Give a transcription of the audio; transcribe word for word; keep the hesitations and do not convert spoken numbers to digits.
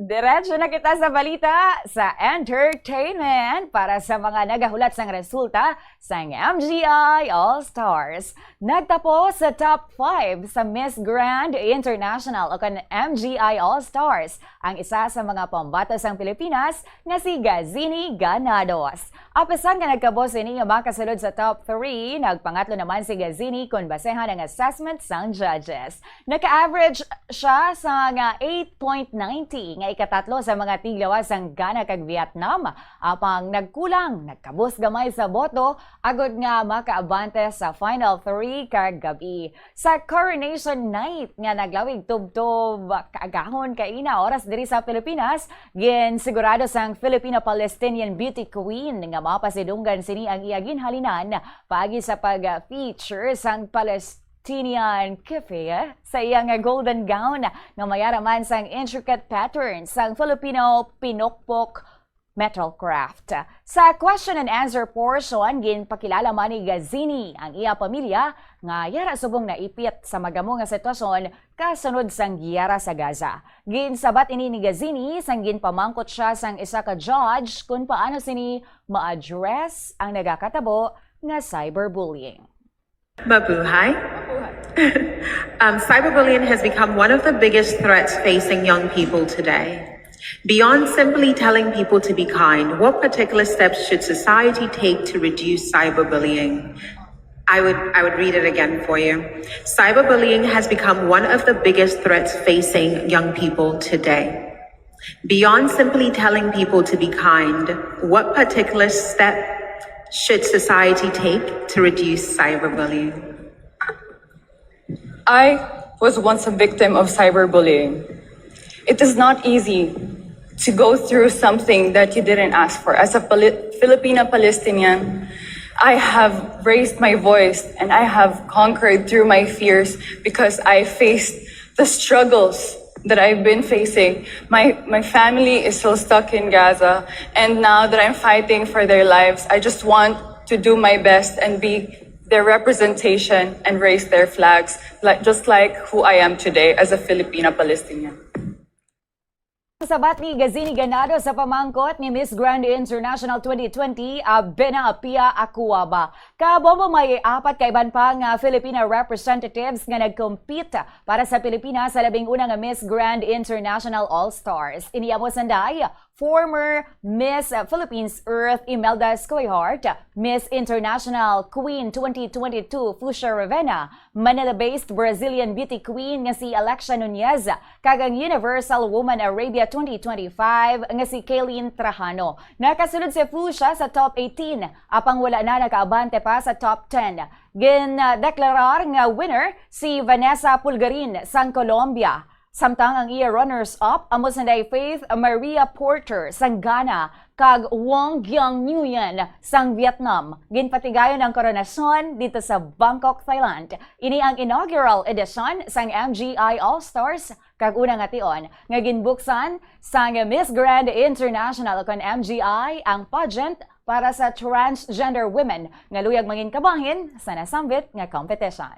Diretso na kita sa balita sa entertainment para sa mga nagahulat sang resulta sang M G I All Stars. Nagtapos sa top five sa Miss Grand International o kan M G I All Stars ang isa sa mga pambato sang Pilipinas nga si Gazini Ganados. Apesan nga nagkabos ini nga makasulod sa top three, nagpangatlo naman si Gazini kon basehan ang assessment sang judges. Naka-average siya sa nga eight point ninety, nga ikatatlo sa mga tiglawas sang Ghana kag Vietnam. Apang nagkulang, nagkabos gamay sa boto, agod nga makaabante sa final three kagab-i. Sa Coronation Night nga naglawig tubtob kaagahon kaina oras diri sa Pilipinas, ginsigurado sang Filipino-Palestinian beauty queen nga mapasidunggan sini ang iya ginhalinan paagi sa pag-feature sang Palestinian Kiffe sa iya nga golden gown nga may ara man sang intricate pattern sang Filipino pinukpok metalcraft. Sa question and answer portion, ginpakilala man ni Gazini ang iya pamilya nga yara subong naipit sa magamo nga sitwasyon kasunod sang giyara sa Gaza. Ginsabat ini ni Gazini sang ginpamangkot siya sang isa ka judge kon paano sini ma-address ang nagakatabo nga cyberbullying. Mabuhay. Um, cyberbullying has become one of the biggest threats facing young people today. Beyond simply telling people to be kind, what particular steps should society take to reduce cyberbullying? I would, I would read it again for you. Cyberbullying has become one of the biggest threats facing young people today. Beyond simply telling people to be kind, what particular step should society take to reduce cyberbullying? I was once a victim of cyberbullying. It is not easy to go through something that you didn't ask for. As a Pali- Filipina Palestinian, I have raised my voice and I have conquered through my fears because I faced the struggles that I've been facing. My, my family is still stuck in Gaza, and now that I'm fighting for their lives, I just want to do my best and be their representation and raise their flags, like, just like who I am today as a Filipina Palestinian. Sabat ni Gazini Ganado sa pamangkot ni Miss Grand International twenty twenty, Abena Pia Acuaba. Kabombo may apat ka iban pa nga Filipina representatives nga nag-compete para sa Pilipinas sa labing una nga Miss Grand International All Stars. Ini amo sanday, former Miss Philippines Earth Imelda Scoihart, Miss International Queen twenty twenty-two Fuchsia Ravenna, Manila-based Brazilian beauty queen nga si Alexia Nunez, kag ang Universal Woman Arabia twenty twenty-five nga si Kaylin Trajano. Nakasulod si Fuchsia sa top eighteen, apang wala na nakaabante pa sa top ten. Gindeklarar nga winner si Vanessa Pulgarin sang Colombia. Samtang ang iya runners-up amo sanday Faith Maria Porter sang Ghana kag Wong Giang Nguyen sang Vietnam. Ginpatigayon ang koronasyon didto sa Bangkok, Thailand. Ini ang inaugural edition sang M G I All Stars kag una nga tion nga ginbuksan sang Miss Grand International kon M G I ang pageant para sa transgender women nga luyag mangin kabahin sa nasambit nga competition.